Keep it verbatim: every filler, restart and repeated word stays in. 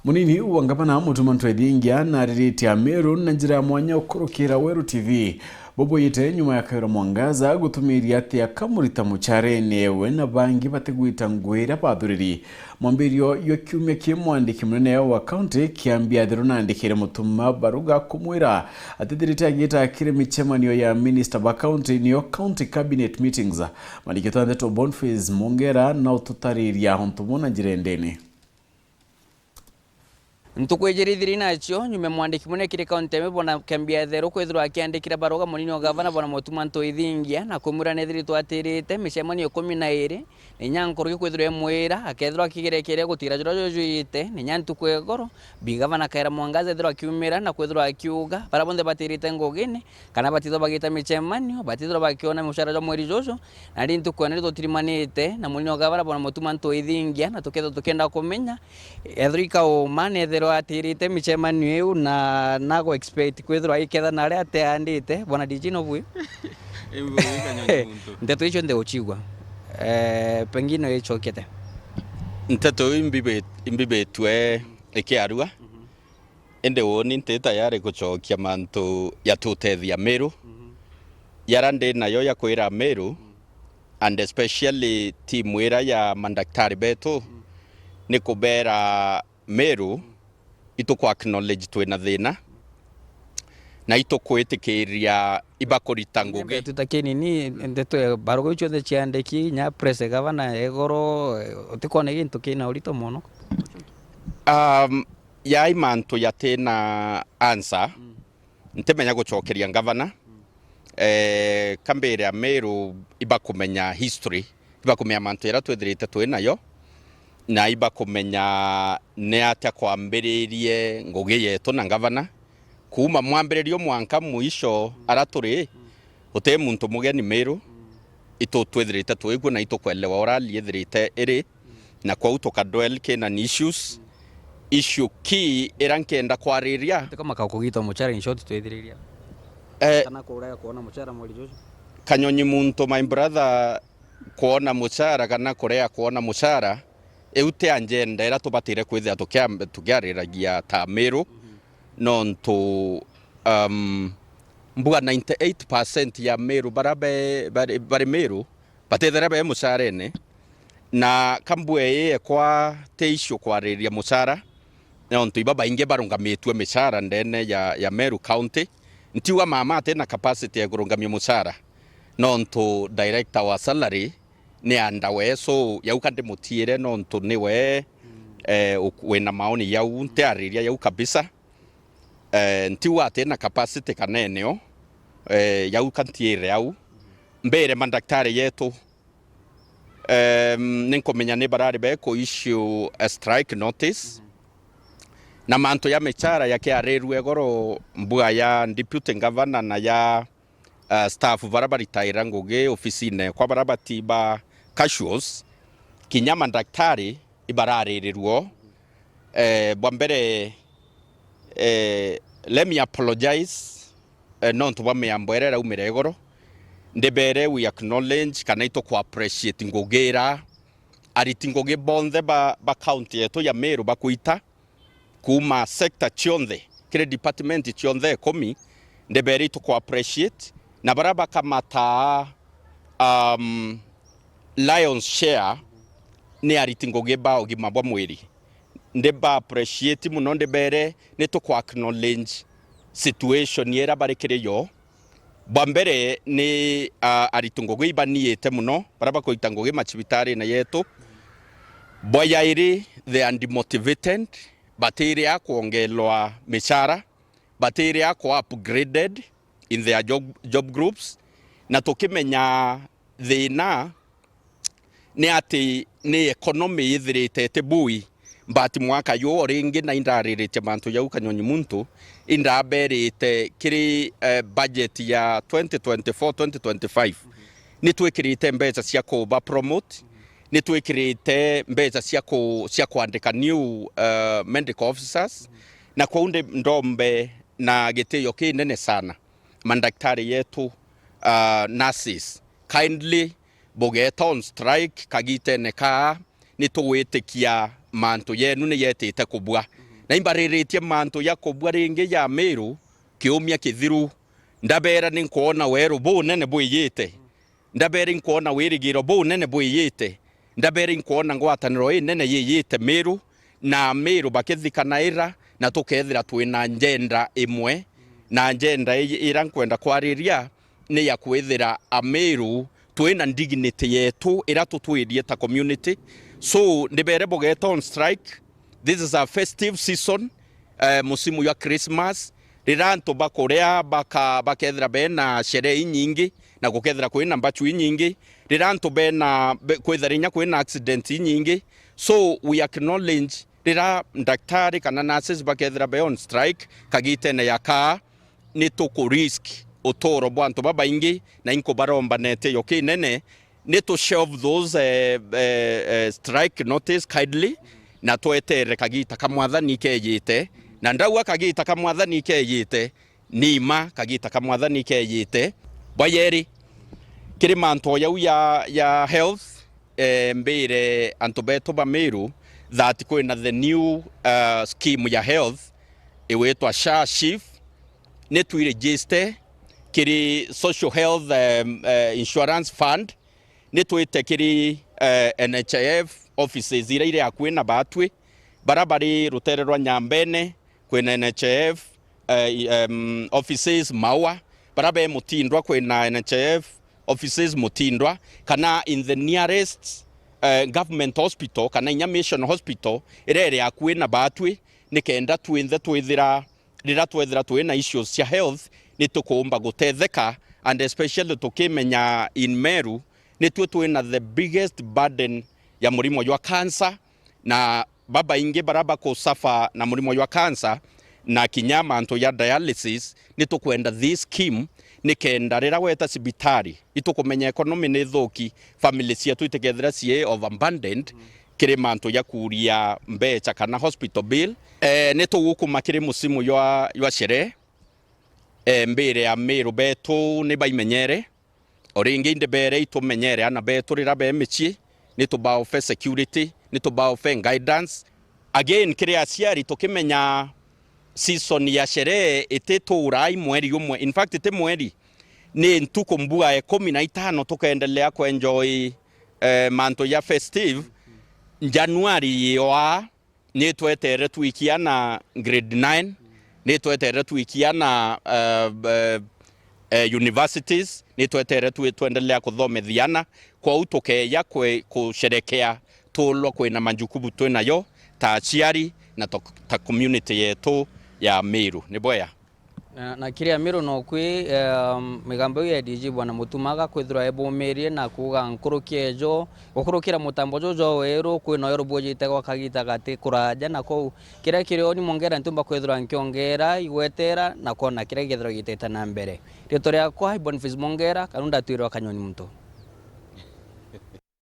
Munini wa ngavana Mutuma M'Ethingia nariritie Ameru na njira ya mwanya ukurukira Weru T V. Bubuyite nyuma ya Kawira Mwangaza gutumiria ati akamurita mucharene, we na bangi batigwita ngugi iria bathuriri. Mwambirio jwa kiumia ki, mwandiki munene wa kaunti Kiambi Athiru naandikire Mutuma baruga kumwira atithirite agita kiri micemanio ya minista ba kaunti, niyo county cabinet meetings. Mwandiki wetu wa ndeto Boniface Mongera na ututariria untu buu na njira indene. Ntuku ijiri ithiri nacio, nyuma mwandiki munene kiri kaunti ya Meru Bwana Kiambi Athiru kwithirwa akiandikira baruga munini wa gavana Bwana Mutuma M'Ethingia na kumwira nethiritwe atirite micemanio ikumi na iri, na inya nkuruki kwithirwa imwira akethirwa akigerekeria gutira juria jujwite, na inya ntuku igoro, bi gavana Kawira Mwangaza ethirwa akiumira na kwithirwa akiuga baria bonthe batirite ngugine kana batithirwa bagita micemanio, batithirwa bakiona mucara jwa mweri juju, na ri ntuku ene tutirimaniite na munini wa gavana Bwana Mutuma M'Ethingia, na tukethirwa tukienda kumenya ethirwa ikauma nethirwa atirite micemanio iu, na nago expect kwithirwa iketha na aria ateandite. Bwana D G no bui? Imbugi Kanyoni muntu. Nteto icio nthi gucigua. Eh, pengine icokete. Nteto iu imbibi-, imbibitwe ikiarua. Indi uuni nti tayari gucokia mantu yatutethia Meru. Yara ndi nayo ya kwira Meru, and especially timu ira ya mandaktari betu, ni kubera Meru ituku acknowledge twina thina, na itukwitikiria ibakurita ngugi. Ndeto ta kinini, ndeto ya baruga iu cionthe ciandiki, nya press gavana igoro, utikwona gintu kina urito mono? Um, yai mantu yatina answer, ntimenya gucokeria ngavana. Eh, kambire Ameru ibakumenya history, ibakumenya mantu jaria twithirite twi nayo, na ibakumenya ni atia kwambiririe ngugi yetu na ngavana. Kuuma mwambiririo mwanka mwisho ara turi, uti muntu mugeni Meru, itu twithirite twigua na itukwelewa uria hali ithirite iri. Na kwou tukadwell kina ni issues. Issue key ira nkenda kwariria. Tukamaka kugita muchara, in short, twithiriria. Eh, kana kurea kuona muchara mweri juju? Kanyonyi muntu, my brother, kuona muchara kana kurea kuona muchara, iu ti agenda ira tubatire kwithira tukia-, tukiariragia ta Meru, nontu, um, mbuga ninety eight percent ya Meru bara be-, bari, bari Meru, batithira be mucarene, na kambue ii ekwa ti issue kwariria mucara, nontu iba baingi barungamitue micara ndene ya, ya Meru County. Ntiuga mama atina capacity ya kurungamia mucara, nontu director wa salary ni under we, so yau ka ndimutiire nontu niwe, eh, uk-, wina maoni yau, ntiariria yau kabisa. Eh, ntiuga atina capacity kana eneo, eh, yau ka ntiire au. Mbire mandaktari yetu, em, ninkumenya ni barari beku issue a strike notice. Na mantu ya michara yakiarirue igoro, mbua ya deputy governor na ya, eh, staff bara baritaira ngugi ofisine kwa bara bati ba casuals, kinya mandaktari ibararirirwo. Eh, bwa mbere, eh, let me apologize, eh, nontu bwa miambo iria iraumira igoro. Ndibere we acknowledge kana ituku appreciate ngugi ira ariti ngugi bonthe ba, ba county yetu ya Meru bakuita kuuma sector cionthe, kiri department cionthe ikumi, ndibere ituku appreciate, na bara bakamataa, um, lion's share ni ariti ngugi ba ugima bwa mwiri. Ndi ba appreciate mono, ndibere ni tuku acknowledge situation ira bari kiri yo. Bwa mbere ni, ah, ariti ngugi ibaniite mono, bara bakuita ngugi macibitarine yetu. Bwa yairi, they are demotivated, batiri a kwongelwa micara, batiri a ku upgraded in their job, job groups, na tukimenya thina ni ati ni economy ithirite iti bui. But mwaka juu o ringi na indariritie mantu jau Kanyonyi muntu, indaberite kiri, eh, budget ya twenty twenty-four twenty twenty-five, ni twikirite mbeca cia kuba promote, ni twikirite mbeca cia ku-, cia kwandika new, eh, medical officers, na kwou ndi ndombe na gitio kinene sana mandaktari yetu, ah, nurses, kindly bugeta on strike kagitene kaa, ni tugwitikia mantu yenu ni yetite kubua. Na imbariritie mantu ja kubua ringi ja Miru kiumia kithiru. Ndabeera ni nkwona weeru bunene bwijite. Ndabeera inkwona wirigiro bunene bwijite. Ndabeera inkwona ngwataniro inene yijite Miru, na Miru bakithikanaira, na tukethira twina njenda imwe. Na njenda i-, ira nkwenda kwariria ni ya kwithira Amiru twina dignity yetu ira tutwirie ta community. So, ndibeere bugeta on strike. This is a festive season, eh, musimu jwa Christmas, riria antu bakuria baka-, bakethira bena sherehe inyingi, na gukethira kwina mbachu inyingi, riria antu bena, be-, kwithira inya kwina accident inyingi. So, we acknowledge riria ndaktari kana nurses bakethira be on strike kagitene ya kaa, ni tuku risk uturo bwa antu babaingi, na inkubaromba na itio kinene, ni tu shelve those, eh, eh, eh, strike notice kindly, na twetere kagita ka Mwathani kejite. Na ndauga kagita ka Mwathani kejite, ni mma kagita ka Mwathani kejite. Bwa yeri, kiri mantu o jau ya, ya health, eh, mbire antu betu ba Miru that kwina the new, uh, scheme ya health iwitwa SHA SHIF, ni twi register kiri Social Health, um, uh, Insurance Fund, ni twite kiri, uh, N H I F offices ira iri akui na batwi, bara bari rutere rwa Nyambene, kwina N H I F, eh, um, offices Maua, bara be Mutindwa, kwina N H I F offices Mutindwa, kana in the nearest, eh, government hospital, kana inya mission hospital, ira iri akui na batwi, nikenda twinthe twithira, rira twethira twina issues cia health, ni tukuumba gutetheka, and especially tukimenya in Meru, nitwi twina the biggest burden ya murimo jwa cancer, na babaingi bara bakusuffer na murimo jwa cancer na kinya mantu ja dialysis, ni tukwenda this scheme, nikenda rira weta cibitari, itukumenya economy ni thuki, family cietu itikethira cii overburdened kiri mantu ja kuria mbecha kana hospital bill. Eh, ni tugukuma kiri musimu jwa, jwa sherehe, eh, mbire ya Miru betu ni baimenyere. O ringi, indi beere itumenyere ana betu rira be micii, ni tubaofe security, ni tubaofe guidance. Again, kiri aciari, tukimenya season ya sherehe itituuraa i mweri umwe. In fact, ti mweri, ni ntuku mbua ikumi na itano tukendelea kuenjoy, eh, mantu ja festive. January yoa, ni twetere twikia na grade nine, ni twetere twikia na, eh, eh, eh, universities, ni twetere twi-, twendelea kuthomithia ana. Kwou tukeeja kwe-, kusherekea tuulwa kwina majukumu twinayo ta aciari na to-, ta community yetu ya Miru. Ni bwea. Na, na kiri Amiru no kwi, em, migambo iu ya D G Bwana Mutuma agakwithirwa ebumirie na kuuga nkuruki ejo, gukurukira mutambo juju jwa weru, kwina weru bujite gwa kagita gati kuraja, na kou kiria kiri oni mwongera ntiumba kwithirwa nkiongera igwetera na kwona kiria githirwa gitite na mbere. Riitwa riakwa i Boniface Mwongera, kana ndatwirwa Kanyoni Muntu.